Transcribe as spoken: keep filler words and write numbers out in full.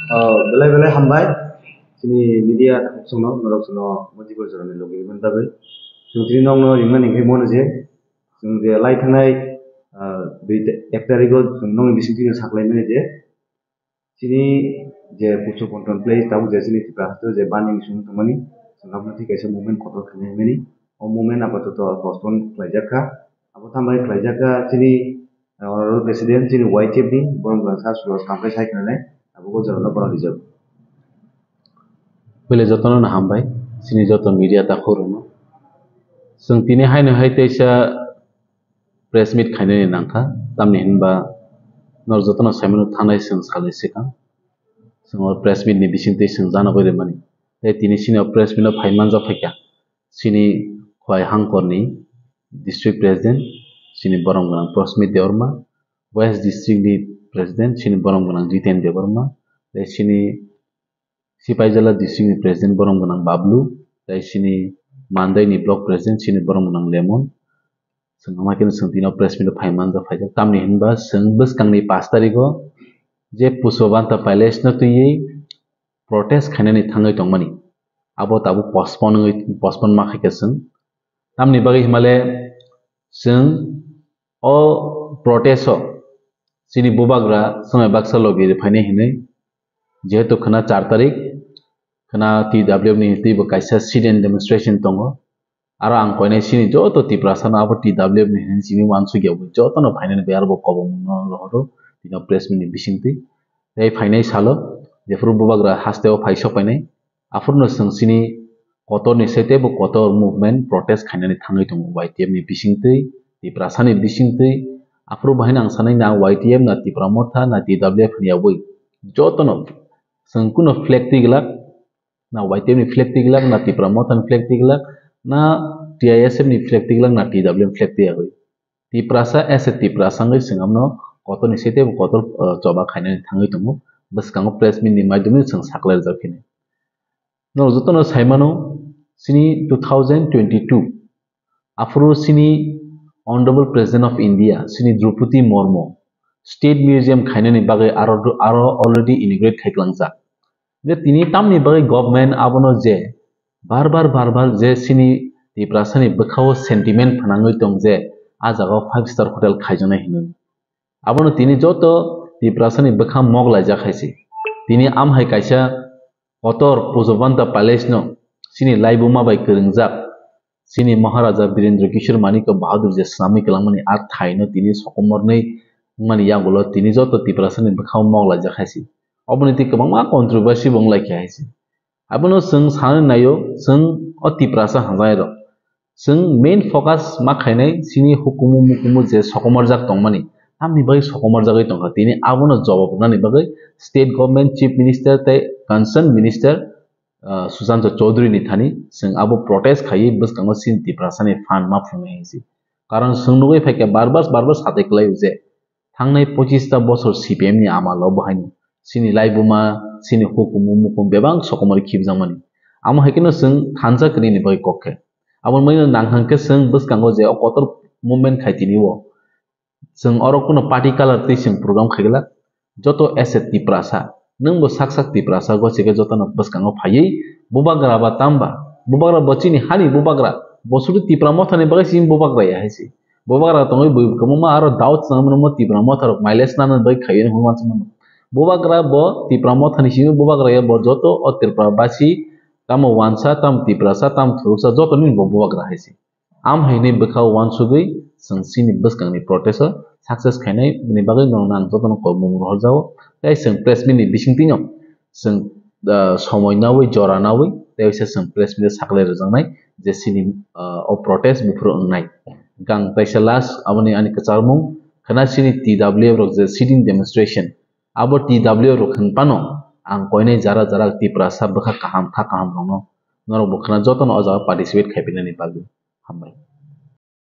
Ah, belai belai hambai. Chini media takhuk chwngno, norok chwngno motibo jorani logi rwmani bagwi. Chwng tini nokno ringmani hwnkhe mono je, chwng je lai thangnai, ah, dui ta-, ek tarigo chwng nokni bisingtwi saklaimani je, chini je Pusu Control Place, tabuk je chini Tripura haste je banding sung tongmani, chwng abono thik kaisa movement kotor khainai hwnmani. O movement apatoto postpone khlaijak kha. Abo tamo khlaijak kha chini, eh, honorable president chini Y T F ni, borok jora sa sulo sampai sai khnanai, abo go jora no borok rijak. Bele jotono no hambai, chini joto media takhuk rokno. Chwng tini haino hai teisa press meet khainani nangkha, tamni hinba norok jotono saimano thanai chwng salni swkang. Chwng o press meet ni bisingtwi chwng jana bai rwmani. Tei tini chini o press meet o phai manjak phaikha. Chini Khwai Hangkorni district president, chini borom gwnang Prosmit Debbarma, West district ni president, chini borom gwnang Jiten Debbarma, tei chini Sipaijala district ni president borom gwnang Bablu, tei chini Mandai ni block president, chini borom gwnang Lemon. Chwng ama khe chwng tino press meet o phai manjak phaijak. Tamni hinba chwng bwskangni pash tarigo je Pushpabanta Palace no twiwi protest khainani thangwi tongmani. Abo tabuk postpone wngwi, postpone ma khaikha chwng. Tamni bagwi himale chwng o protest o chini bubagra swmai baksa logi rwphainai hinwi, jehetu khwna char tarik, khwna T W F ni twibo kaisa sit-in demonstration tongo. Aro ang koinai chini joto Tiprasa no abo T W F ni hinwi simi uansukya bo joto no phainani bai aro bo kobong no rohoro tino press meet ni bisingtwi. Tei phainai salo jephuru bubagra haste o phai sok painai, aphuru no chwng chini kotor ni sete bo kotor movement protest khainani thangwi tongo Y T F ni bisingtwi, Tiprasa ni bisingtwi. Aphuru bahai no ang sanai na Y T F na Tipra Motha na T W F ni yabwi joto no chwng kuno flag twi glak, na Y T F ni flag twi glak, na Tipra Motha ni flag twi glak, na T I S F ni flag twi glak, na T W F ni flag twi yagwi. Tiprasa as a Tiprasa wngwi chwng amno kotor ni sete bo kotor, uh, choba khainani thangwi tongo. Bwskango press meet ni maidumi chwng saklai rijak phini. Norok jotono saimano chini two thousand twenty-two aphuru chini Honorable President of India, chini Droupadi Murmu, State Museum khainani bagwi aro, aro already inaugurate khaiklangjak. Je tini tamni bagwi government abono je bar bar, bar bar je chini Tiprasani bwkhao sentiment phnangwi tong je a jagao five star hotel khaijaknai hinwi. Abono tini joto Tiprasani bwkha mok laijak hai se. Tini amhai kaisa kotor Pushpabanta Palace no chini laibuma bai kwrwngjak chini Maharaja Birendra Kishore Manikya Bahadur je swnamwi kwlangmani a thaino tini sokomornwi wngmani yagulo tini joto Tiprasani bwkhao mok laijak hai se. Oboni twi kwbangma controversy bo wnglaikha hai se. Abono chwng sanwi naio, chwng o Tiprasa hamjaknairok. Chwng main focus ma khainai chini hukumu mukumu je sokomorjak tongmani, tamni bagwi sokomorjagwi tongkha. Tini abono jawab rwnani bagwi state government, chief minister tei concerned minister, ah, Sushanta Chowdhury ni thani chwng abo protest khaiwi bwskango chini Tiprasani phan ma phunuknai hinwi se. Karon chwng nugwi phaikha bar bar, bar bar satai kwlaio je thangnai pochista bosor C P M ni amalo bo haino chini laibuma, chini hukumu mukumu bebak sokomorwi khibjakmani. Amo hai kheno chwng thansa kwrwini bagwi kok khe. Aboni bagwino nang hwn khe chwng bwskango je o kotor movement khai tini o chwng oro kuno party colour twi chwng program khai glak. Joto as a Tiprasa, nwng bo sak sak Tiprasa gosi khe jotono bwskango phaiwi bubagra ba tamba, bubagra bo chini hani bubagra, bo sudu Tipra Mothani bagwi chini bubagra ya hai se. Bubagra tongwi bui kwbangma aro doubt chwng mano mo Tipra Motha rok mileage nana bai khaiwi hwnwi uansukmano. Bubagra bo Tipra Mothani simi bubagra ya bo joto o Tripura basi tamo wansa, tam Tiprasa, tam thuruksa joto nini bo bubagra hai se. Am hai hwnwi bwkha uansugwi chwng chini bwskangni protest o success khainai ni bagwi norokno ang jotono kobmung rohorjago. Tei chwng press meet ni bisingtwino chwng, ah, somoi nawi, jora nawi, tei waisa chwng press meet o saklai rwjaknai je chini, ah, o protest buphuru wngnai. Hwnkhe ang taisa last aboni ani kwcharmung khwna chini T W F rok je sitting demonstration, abo T W F rok hwn phano ang koinai jara jara Tiprasa bwkha kaham kha kaham rokno norok bo khwna jotono o jaga participate khaiphinani bagwi. Hambai.